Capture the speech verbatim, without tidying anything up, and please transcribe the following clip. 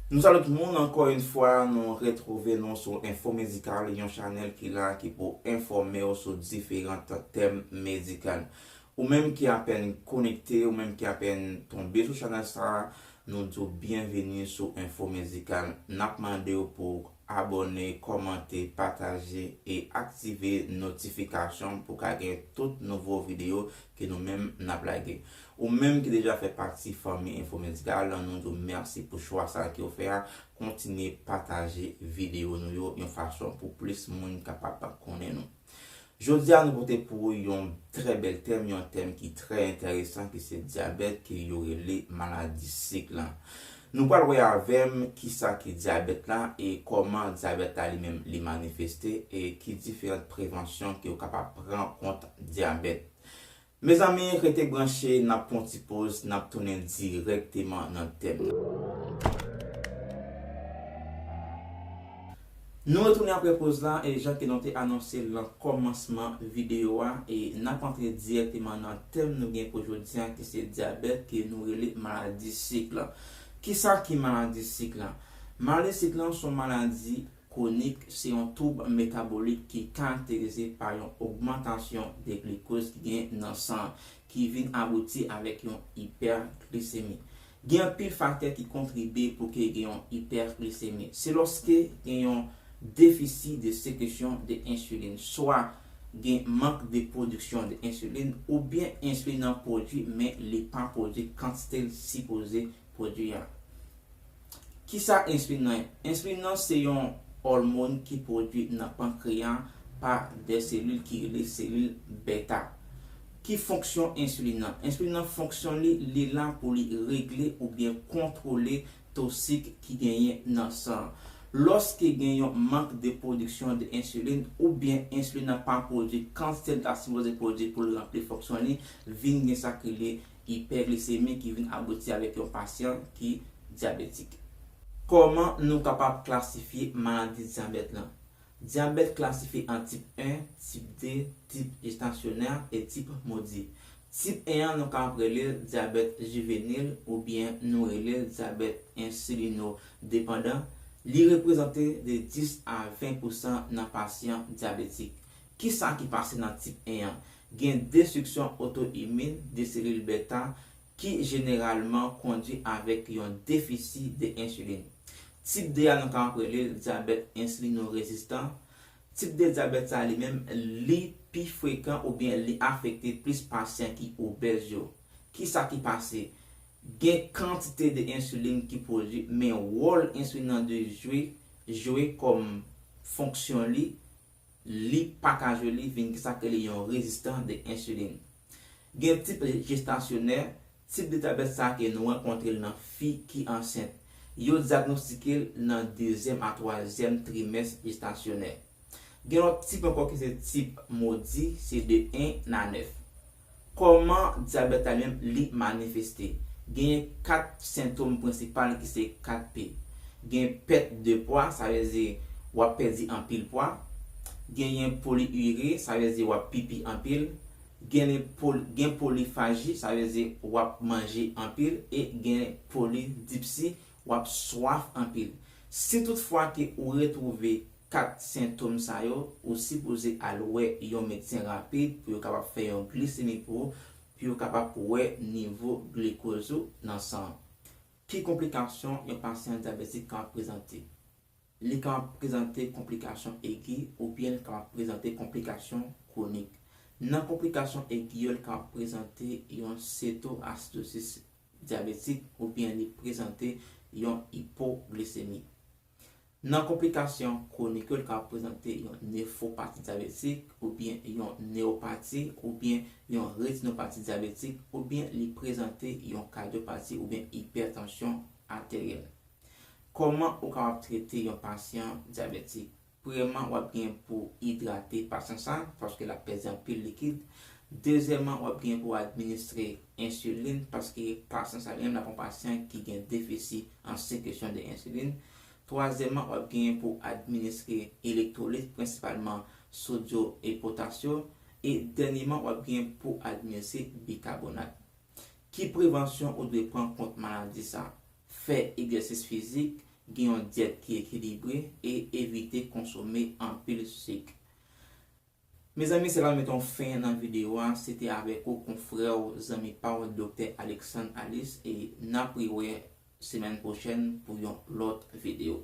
Nou salye tout moun, ankò yon fwa, nou retwouve nou sou Enfo Medikal, yon chanèl ki la, ki pou enfòme w sou diferan tèm medikal. Ou menm ki apèn konekte, ou menm ki apèn tonbe sou chanèl sa a, nou di w byenveni sou Enfo Medikal. N ap mande w pou abòne, kòmante, pataje e aktive notifikasyon pou w ka gen tout nouvo videyo ke nou menm n ap lage. Ou menm ki deja fè pati fanmi Enfo Medikal, nou di w mèsi pou chwa sa ke w fè a. Kontinye pataje videyo nou yo yon fason pou plis moun kapab konnen nou. Jodi a, nou pote pou ou yon trè bèl tèm, yon tèm ki trè enteresan, ki se dyabèt, ke yo rele maladi sik la. Nou pral wè avè m kisa ki dyabèt la e kòman dyabèt la li menm li manifeste e ki diferan prevansyon ke w kapab pran kont dyabèt. Mezanmi, rete branche, n ap pran yon ti poz, n ap tounen dirèkteman nan tèm nan. Nou retounen apre poz la, e jan ke nou te anonse l nan kòmansman videyo a, e n ap antre dirèkteman nan tèm nou gen pou jodi a, ki se dyabèt, ke nou rele maladi sik la. Kisa ki maladi sik la? Maladi sik la se yon maladi kwonik, se yon twoub metabolik ki karakterize pa yon ogmantasyon de glikoz ki gen nan san, ki vin abouti avèk yon ipèglisemi. Gen anpil faktè ki kontribye pou ke gen yon ipèglisemi. Se lòske gen yon defisi de sekresyon de ensilin, swa gen mank de pwodiksyon de ensilin, oubyen ensilin nan pwodui, men li pa pwodui kantite l sipoze pwodui a. Kisa ensilin nan ye? Ensilin nan se yon òmòn ki pwodui nan pankreya pa de selil ki rele selil beta. Ki fonksyon ensilin nan? Ensilin nan fonksyon li, li la pou li regle oubyen kontwole to sik ki genyen nan san an. Lòske gen yon mank de pwodiksyon de ensilin oubyen ensilin nan pa pwodui kantite l ta sipoze pwodui pou l ranpli fonksyon li, vin gen sa ki rele ipèglisemi ki vin abouti avèk yon pasyan ki dyabetik. Kòman nou kapab klasifye maladi dyabèt lan? Dyabèt klasifye an tip en, tip de, tip jestasyonè e tip modi. Tip en an, nou kapab rele l dyabèt jivenil oubyen nou rele l dyabèt ensilinodepandan. Li reprezante de dis a ven pousan nan pasyan dyabetik. Kisa ki pase nan tip en an? Gen destriksyon oto-imin de selil beta ki jeneralman kondui avèk yon defisi de ensilin. Tip de a, nou kapab rele l dyabèt ensilino-rezistan. Tip de dyabèt sa li menm, li pi frekan oubyen li afekte plis pasyan ki obèz yo. Kisa ki pase? Gen kantite de ensilin ki pwodui, men wòl ensilin nan dwe jwe, jwe kòm fonksyon li, li pa ka jwe, li vin gen sa k rele yon rezistans de ensilin. Gen tip jestasyonè, tip de dyabèt sa ke nou rankontre l nan fi ki ansent. Yo dyagnostike l nan dezyèm a twazyèm trimès jestasyonè. Gen lòt tip ankò ki se tip modi, se de en a nèf. Kòman dyabèt la menm li manifeste? Genyen kat sentòm prensipal ki se kat P. Gen pèt de pwa, sa vle di w ap pèdi anpil pwa. Genyen poliire, sa vle di w ap pipi anpil. Gen pol-, gen polifaji, sa vle di w ap manje anpil. E gen polidipsi, w ap swaf anpil. Si toutfwa ke ou retwouve kat sentòm sa yo, ou sipoze al wè yon medsen rapid pou yo kapab fè yon glisemi pou ou, pou yo kapab wè nivo glikoz ou nan san an. Ki konplikasyon yon pasyan dyabetik kapab prezante? Li kapab prezante konplikasyon egi oubyen li kapab prezante konplikasyon kwonik. Nan konplikasyon egi yo, li kapab prezante yon setoasidosis dyabetik oubyen li prezante yon ipoglisemi. Nan konplikasyon kwonik yo, li kapab prezante yon nefwopati dyabetik oubyen yon newopati oubyen yon retinopati dyabetik oubyen li prezante yon kadyopati oubyen ipètansyon ateryèl. Kòman ou kapab trete yon pasyan dyabetik? Premyèman, w ap gen pou idrate pasyan sa, paske l ap pèdi anpil likid. Dezyèmman, w ap gen pou administre ensilin, paske pasyan sa li menm l ap yon pasyan ki gen defisi an sekresyon de ensilin. Twazyèmman, w ap gen pou administre elektwolit, prensipalman sodyo e potasyo. E dènyèman, w ap gen pou administre bikabonat. Ki prevansyon ou dwe pran kont maladi sa? Fè egzèsis fizik, gen yon dyèt ki ekilibre e evite konsome anpil sik. Mezanmi, se la m mete yon fen nan videyo a. Se te avèk ou, konfrè w, zanmi pa w, Doktè Alexandre Alice, e n ap rewè semèn pwochèn pou yon lòt videyo.